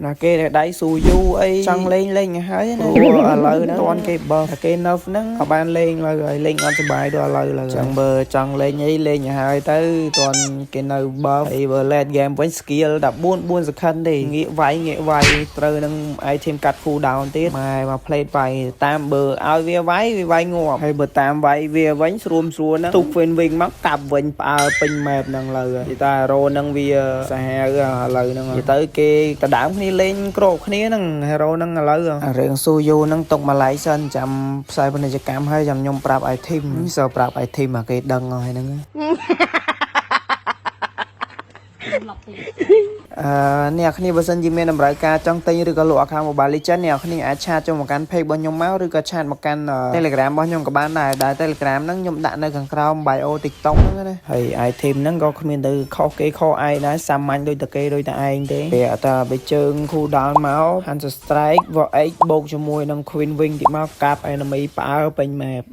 ណាគេដែលដៃស៊ូយូអីចង់លេងលេងឲ្យហើយណាព្រោះឥឡូវហ្នឹងតាន់គេបើតែគេ nerf ហ្នឹងក៏បានលេងឡើយហើយលេងអត់សប្បាយដល់ឥឡូវឡើយចឹងបើចង់លេងអីលេងឲ្យហើយទៅតាន់គេនៅ buff ហើយបើ late game វិញ skill 14 4 second ទេងាកវាយងាកវាយត្រូវនឹង item កាត់ cool down ទៀតម៉ែមក plate វាយតាមបើឲ្យវាវាយវាវាយងាប់ហើយបើតាមវាយវាវិញស្រួមស្រួលហ្នឹងទុកវិញវិញមកកាប់វិញផ្អើលពេញ map ហ្នឹងលើនិយាយតែ hero ហ្នឹងវាសាហាវឥឡូវហ្នឹងនិយាយទៅគេដដើមគ្នាលេងក្របគ្នាហ្នឹង hero ហ្នឹងឥឡូវរឿងស៊ូយូហ្នឹងទុកមួយឡៃសិនចាំផ្សាយពាណិជ្ជកម្មហើយចាំខ្ញុំប្រាប់ item សើប្រាប់ item អាគេដឹងហើយហ្នឹង ឡប់ទៀត អឺអ្នកគ្នាបើសិនជាមានតម្រូវការចង់ទិញឬក៏លក់ account Mobile Legends អ្នកគ្នាអាច chat ចូលមកកាន់ page របស់ខ្ញុំមកឬក៏ chat មកកាន់ Telegram របស់ខ្ញុំក៏បានដែរដែល Telegram ហ្នឹងខ្ញុំដាក់នៅខាងក្រោម bio TikTok ហ្នឹងណាហើយ item ហ្នឹងក៏គ្មានទៅខុសគេខុសឯងដែរសាមញ្ញដូចតែគេដូចតែឯងទេពេលអត់តាបើជើង cool down មក Hunter Strike វ X បូកជាមួយនឹង Queen Wing ទីមកកាប់ enemy ផ្អើលពេញ map។